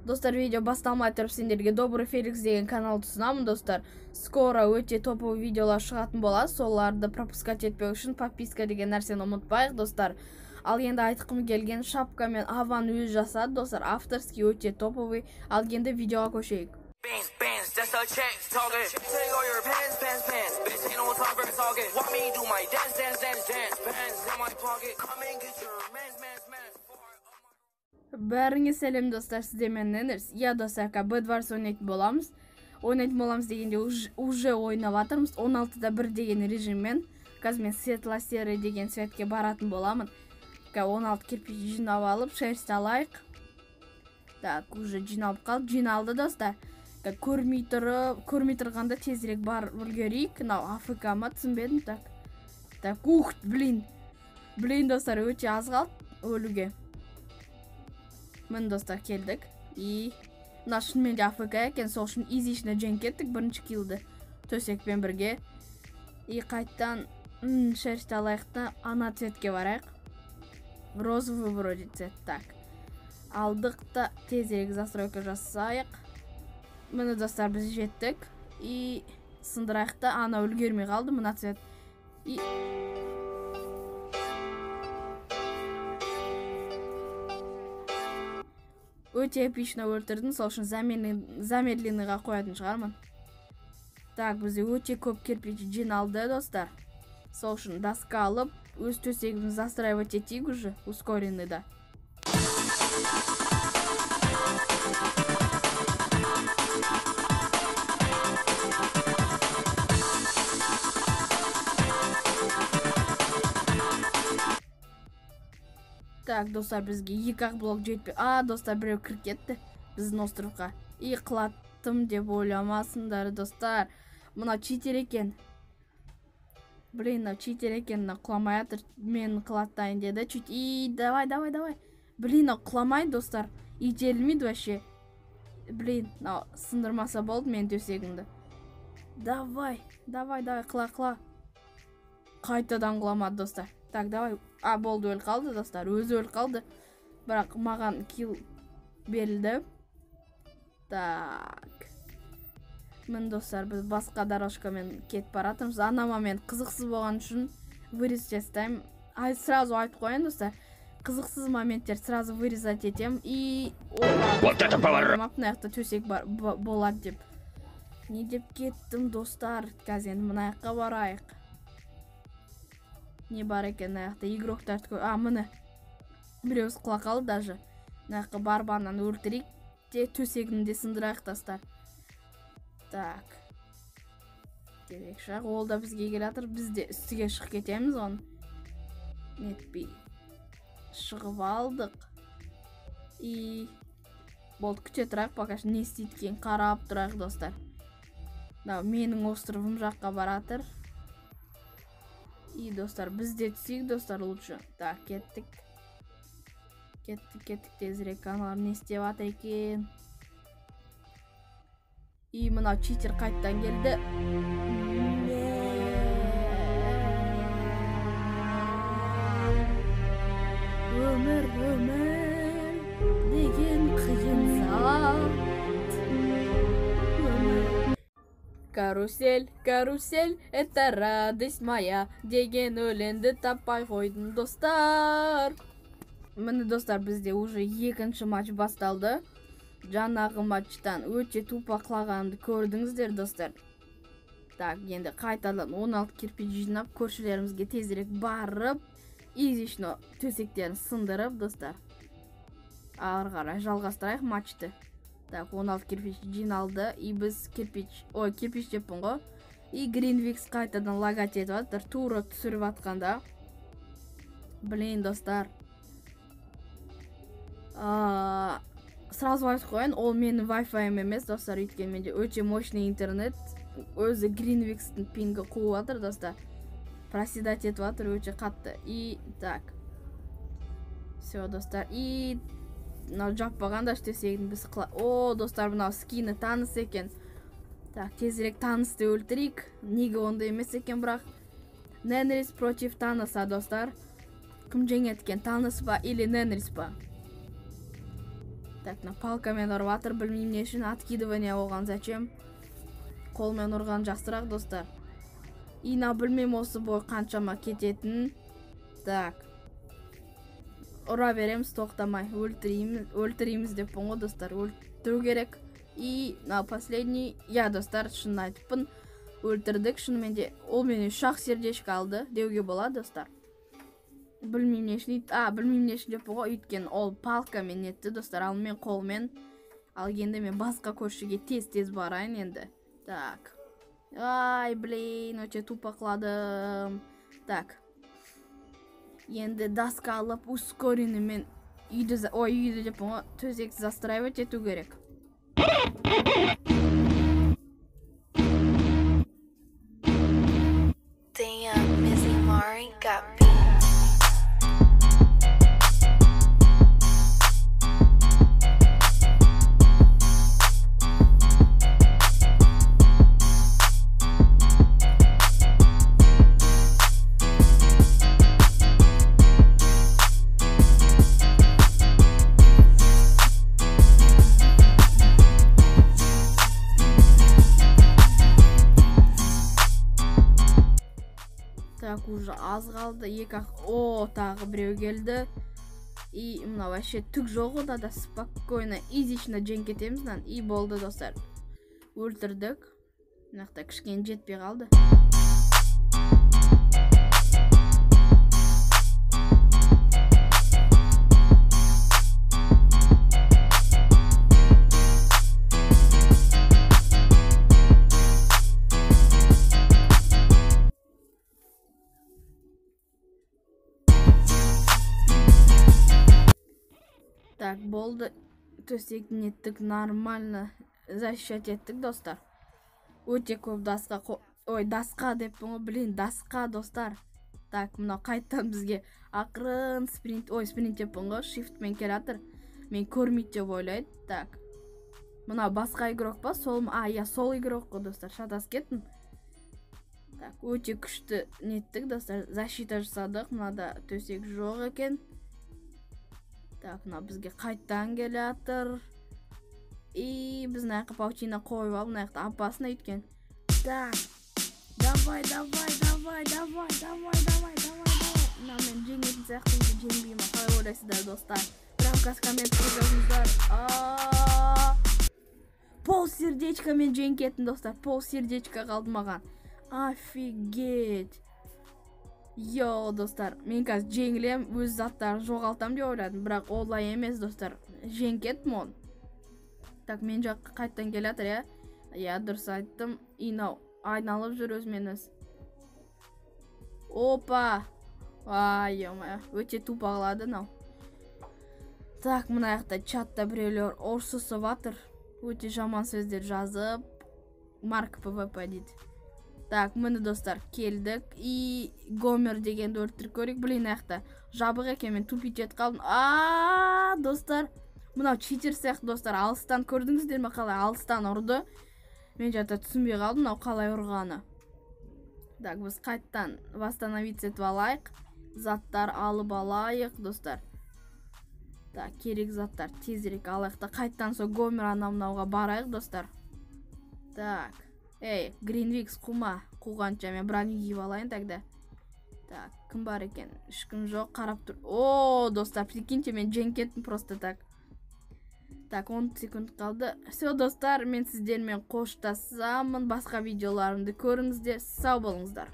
Достар, видео басталмай тұрып сендерге Добрый Феликс деген каналды ұсынамын, достар. Скоро өте топовый видеолар шығатын болады, соларды пропускать етпеу үшін подписка деген нәрсені ұмытпайық, достар. Ал енді айтқым келген, шапка мен аван өзі жасады, достар, авторский, өте топовый. Ал енді видеоға көшейік. Бәріңе сәлем, достар, сіздермен Ненерс. Я, достар, Bedwars ойнайтын боламыз. Ойнайтын боламыз дегенде уже ойнап жатырмыз. 16-да 1 деген режиммен. Қазір мен светло-серый деген цветке баратын боламын. 16 кирпич жинап алып, шерсть алайық. Так, уже жиналып қалды, жиналды, достар. Көрмей тұрып, көрмей тұрғанда тезірек барып үлгерейік. Мынау АФК ма, түсінбедім. Так. Так, ух, блин. Блин, достар, өте аз қалды өлуге. Міне, достар, келдік. И мына шынымен де АФК екен, сол үшін изично жеңіп кеттік бірінші киллді төсекпен бірге. И қайттан шерсть алайық та ана цветке барайық. Розовый вроде цвет. Так. Алдық та тезірек застройка жасайық. Міне, достар, біз жеттік. И сындырайық та, ана үлгермей қалды мына цвет. И өте эпично өлтірдім, сол үшін замедленныйға қоятын шығармын. Так, бізде өте көп кирпич жиналды, достар. Сол үшін доска алып, өз төсегімізді застраивать етейік уже, ускоренныйда. Так, достар, бізге екі ақ блок жетпей. А, достар, біреу кіріп кетті біздің островқа. И құлаттым деп ойламасыңдар, достар. Мына читер екен. Блин, мына читер екен, мына құламай жатыр. Мен құлатайын деді. Чуть. И давай, давай, давай. Блин, мына құламайды, достар. Итерілмейді вообще. Блин, мынау сындырмаса болды мен төсегімді. Давай, давай, давай, құла, құла. Қайтадан құламады, достар. Так, давай. А, болды, өліп қалды, достар. Өзі өліп қалды. Бірақ маған килл берілді. Так. Міне, достар, біз басқа дорожкамен кетіп баратырмыз. Ана момент қызықсыз болған үшін вырез жасаймын. Ай, сразу айтып қояйын, достар. Қызықсыз моменттер сразу вырезать етем. И Вот это поворот! Мына жақта төсек бар, болады деп. Не деп кеттім, достар? Қазір енді мына жаққа барайық. Не бар екен мына жақта? Игроктарды көр. А, міне. Біреуіміз құлап қалды даже. Мына жаққа барып ананы өлтірейік те төсегін де сындырайық, достар. Так. Керек шығар. Ол да бізге келе жатыр. Біз де үстіге шығып кетеміз оны. Нетпей. Шығып алдық. И болды, күте тұрайық, пока не істейді екен қарап тұрайық, достар. Мынау менің островым жаққа баратыр. И, достар, біз де түсейік, достар, лучше. Так, кеттік. Кеттік, кеттік тезірек. Аналар не істеп жатыр екен? И мынау читер қайттан келді. Өмір, өмір деген қиын зат. Өмір. Карусель, карусель, это радость моя деген өлеңді таппай қойдым, достар. Міне, достар, бізде уже екінші матч басталды. Жаңағы матчтан өте тупо құлағанымды көрдіңіздер, достар. Так, енді қайтадан 16 кирпич жинап, көршілерімізге тезірек барып, изично төсектерін сындырып, достар. Ары қарай жалғастырайық матчты. Так, 16 кирпич жиналды. И біз кирпич, ой, кирпич деппін ғой. И Гринвикс қайтадан лагать етіп жатыр, тура түсіріп жатқанда. Блин, достар. Сразу айтып қояйын, ол менің Wi-Fi-ім емес, достар, өйткені менде өте мощный интернет. Өзі Гринвикстің пингі қуып жатыр, достар. Проседать етіп жатыр өте қатты. И так. Все, достар. И мынау жаппаған да төсегін біз құла. О, достар, мынау скині таныс екен. Так, тезірек танысты өлтірейік. Неге ондай емес екен, бірақ. Ненрис против Таноса, достар. Кім жеңеді екен, Танос па или Ненрис па? Так, мына палкамен ұрып жатыр, білмеймін не үшін, откидывание оған зачем? Қолмен ұрған жақсырақ, достар. И мына білмеймін осы бой қаншама кететінін. Так. Ұра береміз тоқтамай, өлтіреміз, өлтіреміз деппін ғой, достар, өлтіру керек. И мына последний, я, достар, шынын айтыппын, өлтірдік, шынымен де ол менен 3-ақ сердечко алды деуге болады, достар. Білмеймін не үшін, білмеймін не үшін деппін ғой, өйткені ол палкамен нетті, достар, ал мен қолмен. Ал енді мен басқа көршіге тез-тез барайын енді. Так. Ай, блин, өте тупо құладым. Так. Енді доска алып, ускоренный мен үйді, ой, үйді деппін ғой, төсекті застраивать ету керек. Damn, Missy Mari got beats. Так, уже аз қалды, екі ақ, о, тағы біреу келді. И мына вообще түк жоқ, онда да спокойно, изично жеңіп кетеміз мынаны. И болды, достар. Өлтірдік. Мына жақта кішкене жетпей қалды. Так, болды, төсек неттік, нормально защищать еттік, достар. Өте көп дасқа, ой, дасқа деппін ғой, блин, дасқа, достар. Так, мынау қайтадан бізге ақырын спринт, ой, спринт деппін ғой, shiftмен келатыр. Мен көрмейді деп ойлайды. Так. Мынау басқа игрок па? Сол ма? А, иә, сол игрок қой, достар, шатасып кеттім. Так, өте күшті неттік, достар, защита жасадық. Мынада төсек жоқ екен. Так, мына бізге қайттан келатыр. И біз мына жаққа паутина қойып алып, мына жақта опасно өйткені. Так, давай, давай, давай, давай, давай, давай, давай, давай. Мына мен жеңетін сияқты, енді жеңбеймін ма? Қалай ойлайсыздар, достар? Прям қазір комментке жазыңыздар. Пол сердечкамен жеңіп кеттім, достар. Пол сердечко қалды маған. Офигеть. Йо, достар, мен қазір жеңілем, өз заттарын жоғалтам деп ойладым, бірақ олай емес, достар. Жеңіп кеттім оны. Так, мен жаққа қайттан келатыр, иә? Иә, дұрыс айттым. И мынау айналып жүр өзімен өз. Опа! Ай, ё-моё, өте тупо қалады мынау. Так, мына жақта чатта біреулер ұрсысып жатыр. Өте жаман сөздер жазып. Марк ПВП дейді. Так, міне, достар, келдік. И Гомер дегенді өлтіріп көрейік. Блин, мына жақта жабық екен, мен тупить етіп қалдым. А, достар, мынау читер сияқты, достар. Алыстан көрдіңіздер ме қалай алыстан ұрды? Мен жата түсінбей қалдым, мынау қалай ұрғаны. Так, біз қайттан восстановиться етіп алайық. Заттар алып алайық, достар. Так, керек заттар тезірек алайық та қайттан сол Гомер анау мынауға барайық, достар. Так. Эй, Гринвикс, қума. Қуғанша мен броню киіп алайын тогда. Так, кім бар екен? Ешкім жоқ, қарап тұр. О, достар, прикиньте, мен жеңіп кеттім просто так. Так, 10 секунд қалды. Все, достар, мен сіздермен қоштасамын. Басқа видеоларымды көріңіздер. Сау болыңыздар.